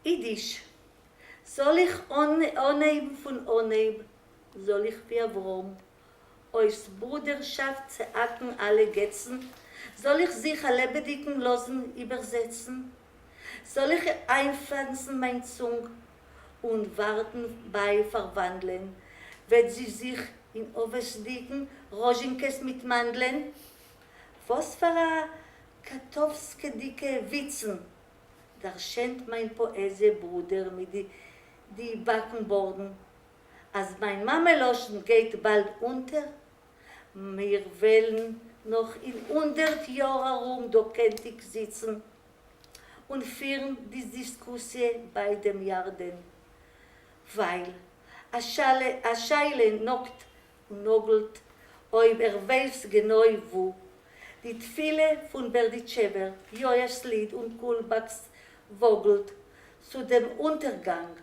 אידיש, זאל איך אנהייבן פון אנהייב, זאל איך ווי אברהם אויס ברודערשאפט צעהאקן אלע געצן, זאל איך זיך א לעבעדיגן לאזן איבערזעצן, זאל איך איינפלאנצן מיין צונג און ווארטן ביי פארוואנדלען, וועט זי זיך אין אוועס'דיגן ראזשינקעס מיט מאנדלען? וואס פאר א קאטאווסקעדיגע וויצן דרשנט מיין פאעזיע ברודער מיט די די באקנבארדן אז מיין מאמע לשון גייט באלד אונטער, מיר וועלן נאך אין הונדערט יאר ארום דא קענטיג זיצן און פירן די דיסקוסיע ביי דעם ירדן, ווייל א שאלה נאגט און נאגלט אויב ער ווייסט גענוי וואו די תפילה פון בערדיטשעווער יואש'ס ליד און קולבאק'ס וואגלט צו דעם אונטערגאנג,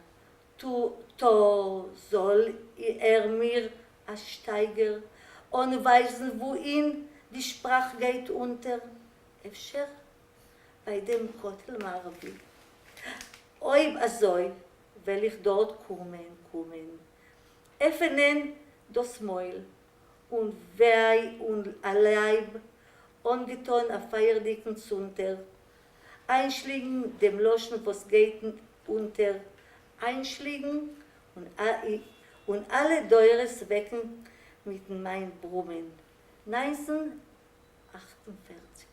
טא זאל ער מיר א שטייגער אנווייזן וואוהין די שפראך גייט אונטער, אפשר ביי דעם כותל מערבי? אויב אזוי וועל איך דארט קומען קומען עפענען דאס מויל און וויי און א לייב אנגעטאן א פייערדיגן צונטער איינשלינגן דעם לשון וואס גייט אונטער איינשלינגן און אלע דורות וועקן מיטן מיין ברומען 1948.